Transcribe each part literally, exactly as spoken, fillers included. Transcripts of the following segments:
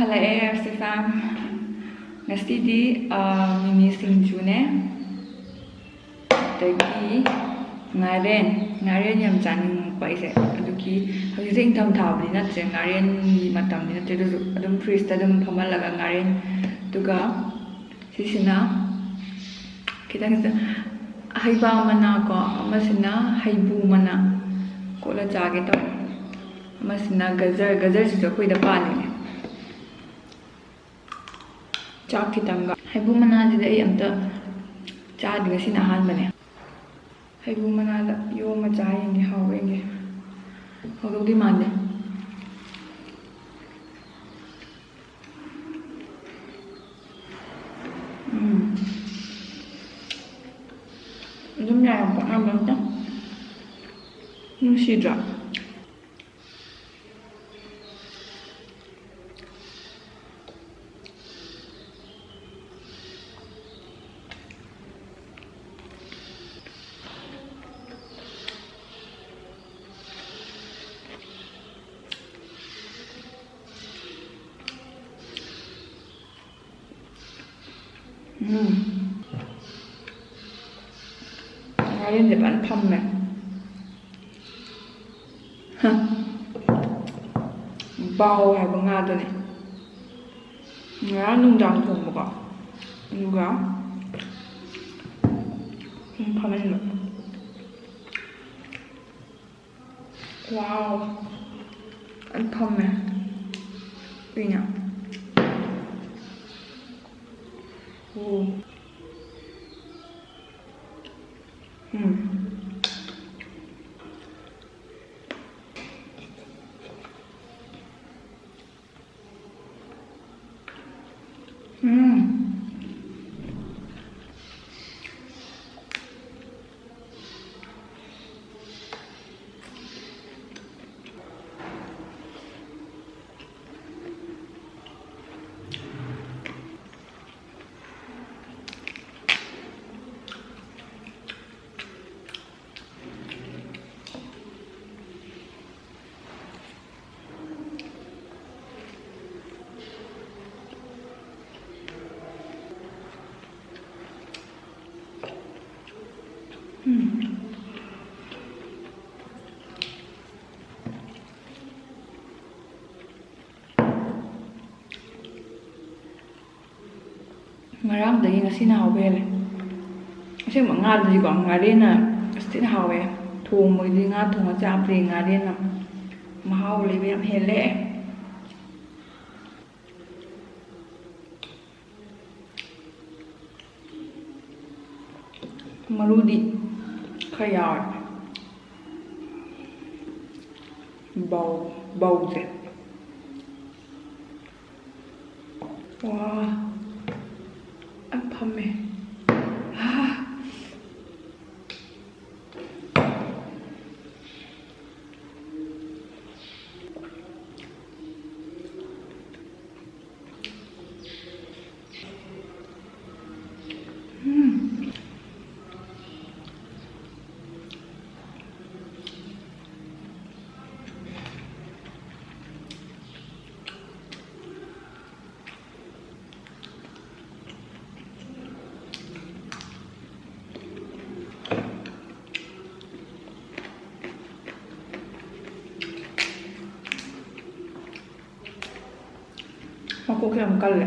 ꯍꯜꯂꯛꯑꯦ ꯑꯥꯔꯁꯤ ꯐꯥꯝ꯫ ꯉꯁꯤꯗꯤ, ꯑ, ꯃꯤꯃꯤ ꯁꯤꯡꯖꯨꯅꯦ, ꯑꯗꯒꯤ ꯉꯥꯔꯦꯟ, ꯉꯥꯔꯦꯟ ꯌꯥꯝ ꯆꯥꯅꯤꯡꯉꯛꯄ ꯑꯩꯁꯦ, ꯑꯗꯨꯒꯤ ꯍꯧꯖꯤꯛꯁꯦ ꯏꯪꯊꯝ ꯊꯥꯕꯨꯗꯤ ꯅꯠꯇ꯭ꯔꯦ, ꯉꯥꯔꯦꯟꯒꯤ ꯃꯇꯝꯗꯤ ꯅꯠꯇ꯭ꯔꯦ, ꯑꯗꯨꯁꯨ ꯑꯗꯨꯝ ꯐ꯭ꯔꯤꯖꯇ ꯑꯗꯨꯝ ꯐꯝꯍꯜꯂꯒ ꯉꯥꯔꯦꯟ, ꯑꯗꯨꯒ ꯁꯤꯁꯤꯅ ꯈꯤꯇꯪ ꯍꯩꯕꯥ ꯃꯅꯥ ꯀꯣ, ꯑꯃꯁꯤꯅ ꯍꯩꯕꯨ ꯃꯅꯥ ꯀꯣꯠꯂ ꯆꯥꯒꯦ ꯇꯧꯕ, ꯑꯃꯁꯤꯅ ꯒꯖꯔ, ꯒꯖꯔꯁꯤꯁꯨ ꯑꯩꯈꯣꯏꯗ ꯄꯥꯜꯂꯤꯅꯦ꯫ ꯆꯥꯛ ꯈꯤꯇꯪꯒ꯫ ꯍꯩꯕꯨ ꯃꯅꯥꯁꯤꯗꯤ ꯑꯩ ꯑꯝꯇ ꯆꯥꯗ꯭ꯔꯤ, ꯉꯁꯤꯅ ꯑꯍꯥꯟꯕꯅꯦ꯫ ꯍꯩꯕꯨ ꯃꯅꯥꯗ ꯌꯣꯝꯃ ꯆꯥ ꯌꯦꯡꯒꯦ, ꯍꯥꯎꯕ꯭ꯔꯥ ꯌꯦꯡꯒꯦ꯫ ꯍꯥꯎꯗꯧꯗꯤ ꯃꯥꯟꯗꯦ꯫ ꯎꯝ꯫ ꯑꯗꯨꯝ ꯌꯥꯏ, ꯌꯥꯝ ꯄꯛꯅꯕ ꯅꯠꯇꯦ꯫ ꯅꯨꯡꯁꯤꯗ꯭ꯔꯥ? ꯎꯝ꯫ ꯉꯥꯔꯦꯟꯁꯦ ꯐꯖꯅ ꯊꯝꯃꯦ꯫ ꯍ꯫ ꯕꯥꯎ ꯍꯥꯏꯕ ꯉꯥꯗꯨꯅꯦ꯫ ꯉꯔꯥꯡ ꯅꯨꯡꯗꯥꯡ ꯊꯣꯡꯕꯀꯣ꯫ ꯑꯗꯨꯒ ꯁꯨꯝ ꯐꯝꯍꯟꯕ꯫ ꯋꯥꯎ꯫ ꯐꯖꯅ ꯐꯝꯃꯦ꯫ ꯀꯨꯏꯅ꯫ ꯑꯣ꯫ ꯎꯝ꯫ ꯎꯝ꯫ ꯉꯔꯥꯡꯗꯒꯤ ꯉꯁꯤꯅ ꯍꯥꯎꯕ ꯍꯦꯜꯂꯦ꯫ ꯑꯁꯦꯡꯕ ꯉꯥꯗꯨꯗꯤꯀꯣ, ꯉꯥꯔꯦꯟꯅ ꯑꯁ ꯊꯤꯅ ꯍꯥꯎꯋꯦ꯫ ꯊꯣꯡꯕꯒꯤꯗꯤ ꯉꯥ ꯊꯣꯡꯉ ꯆꯥꯕꯗꯤ ꯉꯥꯔꯦꯟꯅ ꯃꯍꯥꯎ ꯂꯩꯕ ꯌꯥꯝ ꯍꯦꯜꯂꯦ꯫ ꯃꯔꯨꯗꯤ ꯈꯔ ꯌꯥꯎꯔꯦ꯫ ꯕꯧ-, ꯕꯧꯁꯦ꯫ ꯋꯥ꯫ ꯌꯥꯝ ꯐꯝꯃꯦ꯫ ꯍꯥ꯫ ꯃꯀꯣꯛꯁꯦ ꯌꯥꯝ ꯀꯜꯂꯦ꯫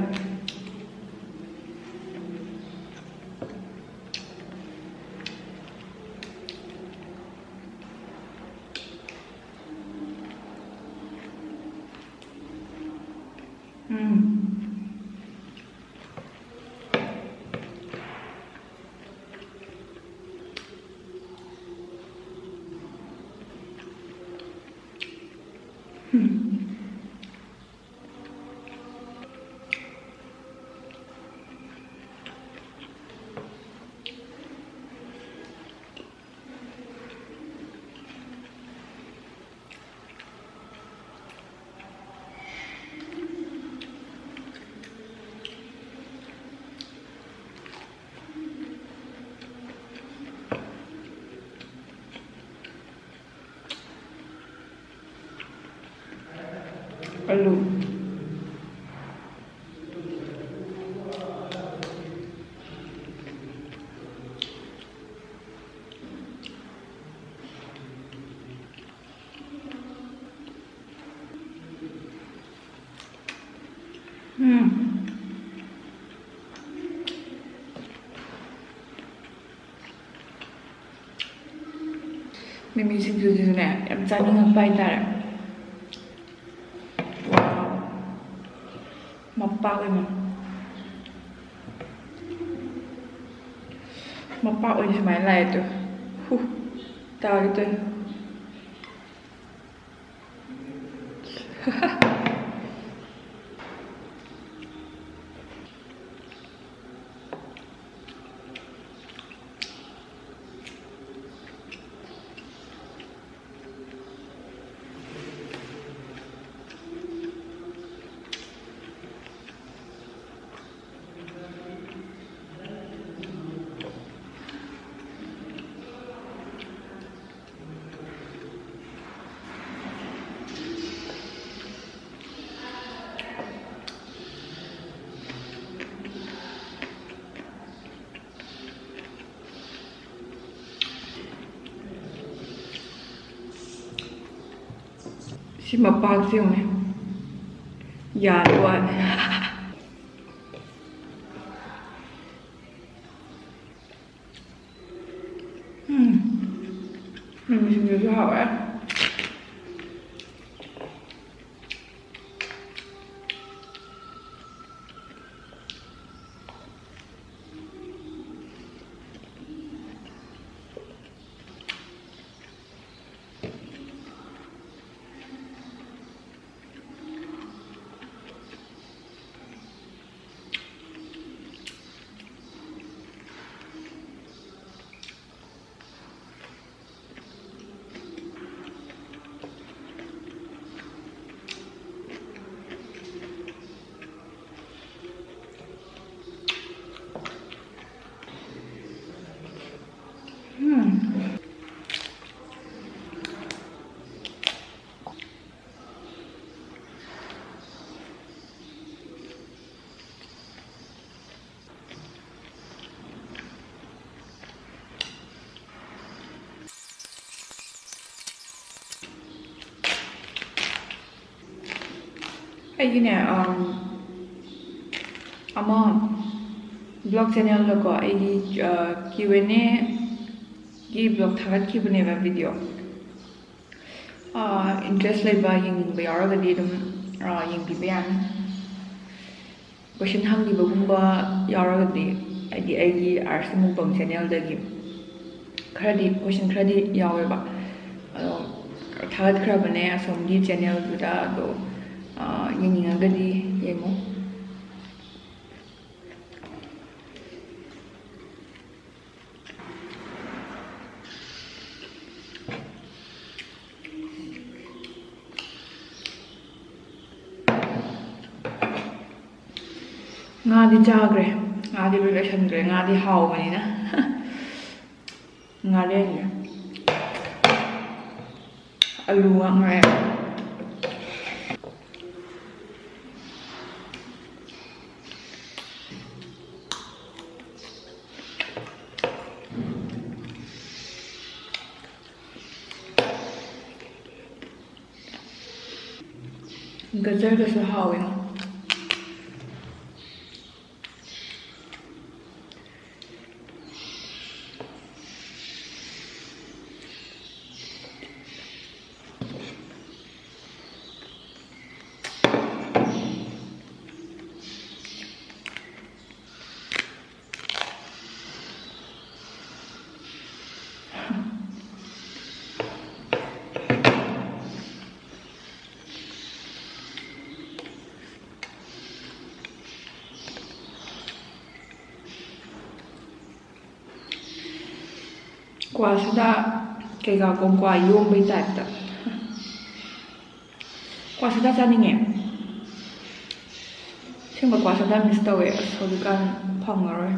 ꯎꯝ꯫ ꯑꯂꯨ꯫ ꯎꯝ꯫ ꯃꯤꯃꯤ ꯁꯤꯡꯖꯨꯁꯤꯁꯨꯅꯦ, ꯌꯥꯝ ꯆꯥꯅꯤꯡꯉꯛꯄ ꯍꯥꯏꯇꯥꯔꯦ꯫ ꯃꯄꯥꯛ ꯑꯣꯏꯅ, ꯃꯄꯥꯛ ꯑꯣꯏꯅ ꯁꯨꯃꯥꯏꯅ ꯂꯥꯛꯑꯦ ꯇꯨ꯫ ꯍꯨ, ꯇꯥꯒꯦ ꯇꯧꯋꯦ꯫ ꯁꯤ ꯃꯄꯥꯛꯁꯤ ꯌꯦꯡꯉꯨꯅꯦ, ꯌꯥꯗ ꯋꯥꯅꯤ꯫ ꯎꯝ, ꯃꯤꯃꯤ ꯁꯤꯡꯖꯨꯁꯨ ꯍꯥꯎꯋꯦ꯫ ꯑꯩꯒꯤꯅꯦ, ꯑꯝ, ꯑꯃ vlog channelꯗꯀꯣ ꯑꯩꯒꯤ, ꯑ, Q and A ꯒꯤ vlog ꯊꯥꯒꯠꯈꯤꯕꯅꯦꯕ video꯫ ꯏꯟꯇꯔꯦꯁ ꯂꯩꯕ, ꯌꯦꯡꯅꯤꯡꯕ ꯌꯥꯎꯔꯒꯗꯤ ꯑꯗꯨꯝ ꯌꯦꯡꯕꯤꯕ ꯌꯥꯅꯤ꯫ ꯀꯣꯏꯁꯟ ꯍꯪꯈꯤꯕꯒꯨꯝꯕ ꯌꯥꯎꯔꯒꯗꯤ, ꯍꯥꯏꯗꯤ ꯑꯩꯒꯤ ꯑꯥꯔꯁ ꯃꯨꯛꯕꯥꯡ ꯆꯦꯅꯦꯜꯗꯒꯤ ꯈꯔꯗꯤ, ꯀꯣꯏꯁꯟ ꯈꯔꯗꯤ ꯌꯥꯎꯋꯦꯕ꯫ ꯑꯗꯣ ꯊꯥꯒꯠꯈ꯭ꯔꯕꯅꯦ ꯑꯁꯣꯝꯒꯤ ꯆꯦꯅꯦꯜꯗꯨꯗ꯫ ꯑꯗꯣ ꯌꯦꯡꯅꯤꯡꯉꯒꯗꯤ ꯌꯦꯡꯉꯨ꯫ ꯉꯥꯗꯤ ꯆꯥꯈ꯭ꯔꯦ꯫ ꯉꯥꯗꯤ ꯂꯣꯏ ꯂꯣꯏꯁꯟꯈ꯭ꯔꯦ꯫ ꯉꯥꯗꯤ ꯍꯥꯎꯕꯅꯤꯅ꯫ ꯉꯥꯔꯦꯟꯁꯦ ꯑꯂꯨ ꯉꯥꯛ ꯉꯥꯏꯔꯦ꯫ ꯒꯖꯔꯒꯁꯨ ꯍꯥꯎꯋꯦ꯫ ꯀ꯭ꯋꯥꯁꯤꯗ ꯀꯩꯀꯥ ꯀꯣꯡꯀ꯭ꯋꯥ ꯌꯣꯝꯕꯩ ꯇꯥꯏꯞꯇ꯫ ꯀ꯭ꯋꯥꯁꯤꯗ ꯆꯥꯅꯤꯡꯉꯦ꯫ ꯑꯁꯦꯡꯕ ꯀ꯭ꯋꯥꯁꯤꯗ miss ꯇꯧꯋꯦ꯫ ꯑꯁ, ꯍꯧꯖꯤꯛꯀꯥꯟ ꯐꯪꯉꯔꯣꯏ꯫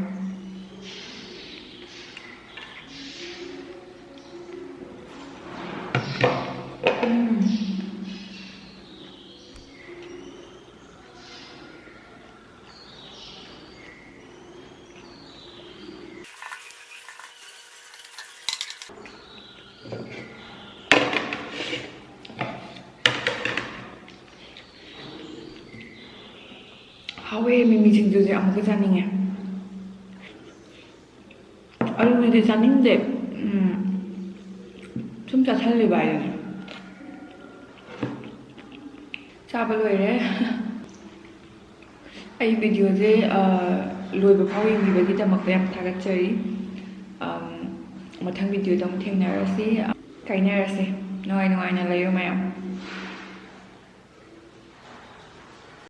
ꯎꯝ꯫ ꯍꯥꯎꯋꯦ, ꯃꯤꯃꯤ ꯁꯤꯡꯖꯨꯁꯦ ꯑꯃꯨꯛꯀ ꯆꯥꯅꯤꯡꯉꯦ꯫ ꯑꯂꯨꯗꯨꯗꯤ ꯆꯥꯅꯤꯡꯗꯦ꯫ ꯎꯝ, ꯁꯨꯝ ꯆꯥꯁꯜꯂꯤꯕ ꯍꯥꯏꯗꯨꯅꯤ꯫ ꯆꯥꯕ ꯂꯣꯏꯔꯦ꯫ ꯑꯩ videoꯁꯦ, ꯑ, ꯂꯣꯏꯕ ꯐꯥꯎ ꯌꯦꯡꯕꯤꯕꯒꯤꯗꯃꯛꯇ ꯌꯥꯝ ꯊꯥꯒꯠꯆꯔꯤ꯫ ꯑꯝ, ꯃꯊꯪ videoꯗ ꯑꯃꯨꯛ ꯊꯦꯡꯅꯔꯁꯤ꯫ ꯀꯥꯏꯅꯔꯁꯤ꯫ ꯅꯨꯡꯉꯥꯏ ꯅꯨꯡꯉꯥꯏꯅ ꯂꯩꯌꯨ ꯃꯌꯥꯝ꯫